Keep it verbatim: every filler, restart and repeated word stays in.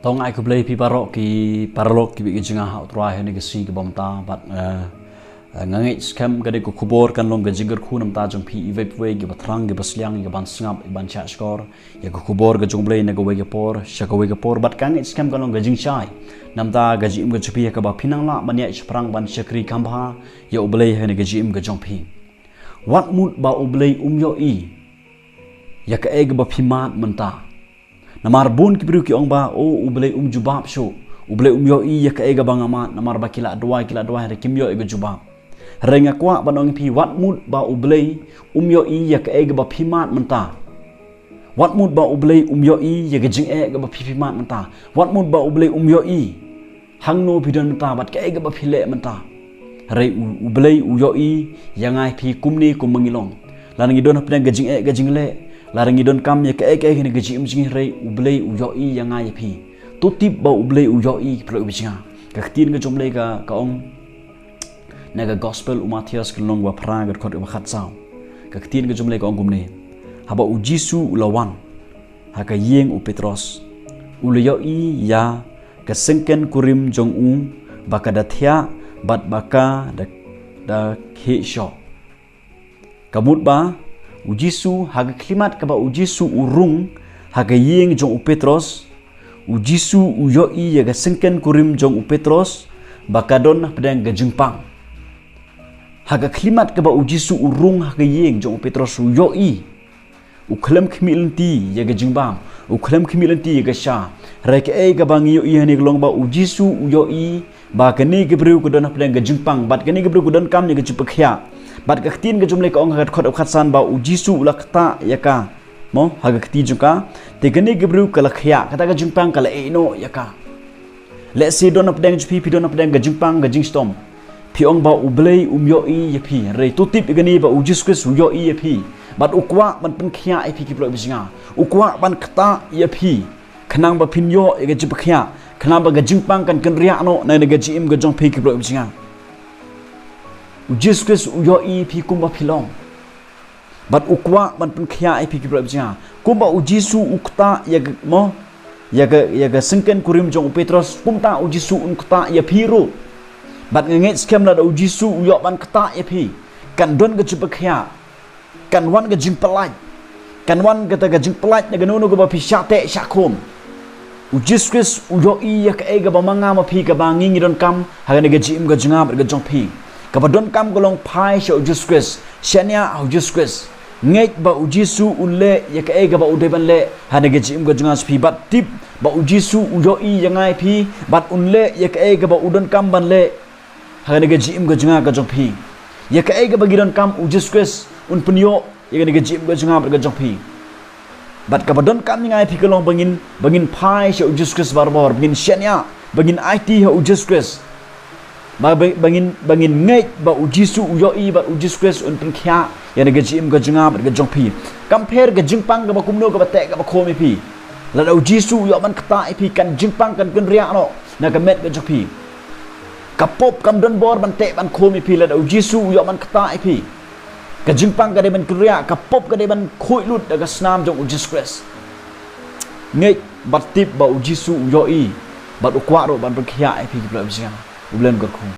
Tang ai khublei phi baroh ki paralok ki bit ki jingïa ha U Trai ha kane ka sngi kaba mynta bad, eh, eh, nga ngeit skhem kane ka khubor kan long ka jingkyrkhu namar jong phi iwei pa iwei kiba thrang kiba sliang kiban sngap kiban shahshkor ïa ka khubor ka jong U Blei na kawei ka por sha kawei ka por bad nga ngeit skhem kan long ka jingshai namar ka jingim ka jong phi ha kaba phi nang lah ban ïaid shaphrang ban shakri kham bha ïa U Blei ha kane ka jingim ka jong phi. Wat mut ba U Blei um ïohi ïa kaei kaba phi mad mynta. Namar bun ki briew ki ong ba, o, U Blei um jubab shuh. U Blei um ïohi ïa kaei kaba nga mad, namar ba ki la duwai, ki la duwai, hynrei kim ïoh ïa ka jubab. Hynrei nga kwah ban ong ïa phi, wat mut ba U Blei um ïohi ïa kaei kaba phi mad mynta. Wat mut ba U Blei um ïohi ïa ka jingeh kaba phi phi mad mynta. Wat mut ba U Blei um ïohi hangno phi don mynta bad kaei kaba phi leh mynta. Hynrei U, U Blei u ïohi ïa nga ïa phi kumne kumba ngi long. Lada ngi don hapdeng ka jingeh ka jingleh, lada ngi donkam ïa kaei kaei ha kane ka jingim jong ngi, hynrei U Blei u ïohi ïa nga ïa phi. To tip ba U Blei u ïohi, ki paralok kiba jingïa. Ka ktien ka jong U Blei ka, ka ong na ka gospel u Mathaios ka lynnong ba phra ka dkhot kaba khatsaw. Ka ktien ka jong U Blei ka ong kumne. Haba U Jisu u la wan ha ka ïing u Petros, u la ïohi ïa ka syngken kurim jong u ba ka da thiah bad ba ka da, da khih shoh. Ka mut ba U Jisu ha ka khyllipmat kaba U Jisu u rung ha ka ïing jong u Petros, U Jisu u ïohi ïa ka syngken kurim jong u Petros ba ka don hapdeng ka jingpang. Ha ka khyllipmat kaba U Jisu u rung ha ka ïing jong u Petros u ïohi. U khlem khmih lynti ïa ka jingbam, u khlem khmih lynti ïa ka sha. Hynrei kaei kaba ngi ïohi hangne ka long ba U Jisu u ïohi ba kane ka briew ka don hapdeng ka jingpang, bad kane ka briew ka donkam ïa ka jingpynkhiah. Bad ka ktien ka jong U Blei ka ong ha ka dkhot kaba khatsan ba U Jisu u la ktah ïa ka, mo, ha ka kti jong ka. Te kane ka briew ka la khiah, kata ka jingpang ka la ïehnoh ïa ka. Lehse don hapdeng jong phi, phi don hapdeng ka jingpang ka jingshitom. Phi ong ba U Blei um ïohi ïa phi. Hynrei to tip ïa kane ba U Jisu Khrist u ïohi ïa phi. Bad u kwah ban pynkhiah ïa phi, ki paralok kiba jingïa. U kwah ban ktah ïa phi. Khnang ba phin ïoh ïa ka jingpynkhiah. Khnang ba ka jingpang kan kynriah noh na ka jingim ka jong phi, ki paralok kiba jingïa. U Jisu Khrist u ïohi ïa phi kumba phi long. Bad u kwah ban pynkhiah ïa phi, ki paralok kiba jingïa. Kumba U Jisu u ktah ïa ka, mo, ïa ka, ïa ka syngken kurim jong u Petros, kumta U Jisu un ktah ïa phi ruh. Bad nga ngeit skhem lada U Jisu u ïoh ban ktah ïa phi, kan don ka jingpynkhiah. Kan wan ka jingpyllait. Kan wan kata ka jingpyllait na kano kano kaba phi shah teh shah khum. U Jisu Khrist u ïohi ïa kaei kaba ma nga ma phi kaba ngi ngi donkam ha kane ka jingim ka jong nga bad ka jong phi. Kaba donkam ka long phai sha U Jisu Khrist, shaniah ha U Jisu Khrist. Ngeit ba U Jisu un leh ïa kaei kaba u dei ban leh ha kane ka jingim ka jong nga jong phi, bad tip ba U Jisu u ïohi ïa nga ïa phi bad un leh ïa kaei kaba u donkam ban leh ha kane ka jingim ka jong nga ka jong phi. Ïa kaei kaba ngi donkam U Jisu Khrist un pynïoh ïa kane ka jingim ka jong nga bad ka jong phi. Bad kaba donkam ïa nga ïa phi ka long ba ngin, ba ngin phai sha U Jisu Khrist barabor, ba ngin shaniah, ba ngin aiti ha U Jisu Khrist. Ba, ba, ba ngin, ba ngin ngeit ba U Jisu u ïohi bad U Jisu Khrist un pynkhiah ïa kane ka jingim ka jong nga bad ka jong phi. Kam pher ka jingpang kaba kumno kaba teh kaba khum ïa phi. Lada U Jisu u ïoh ban ktah ïa phi, kan jingpang kan kynriah noh na ka met ka jong phi. Ka pop kam don bor ban teh ban khum ïa phi lada U Jisu u ïoh ban ktah ïa phi. Ka jingpang ka dei ban kynriah, ka pop ka dei ban khuid lut da ka snam jong U Jisu Khrist. Ngeit bad tip ba U Jisu u ïohi bad u kwah ruh ban pynkhiah ïa phi, ki paralok kiba jingïa. U Blei un kyrkhu.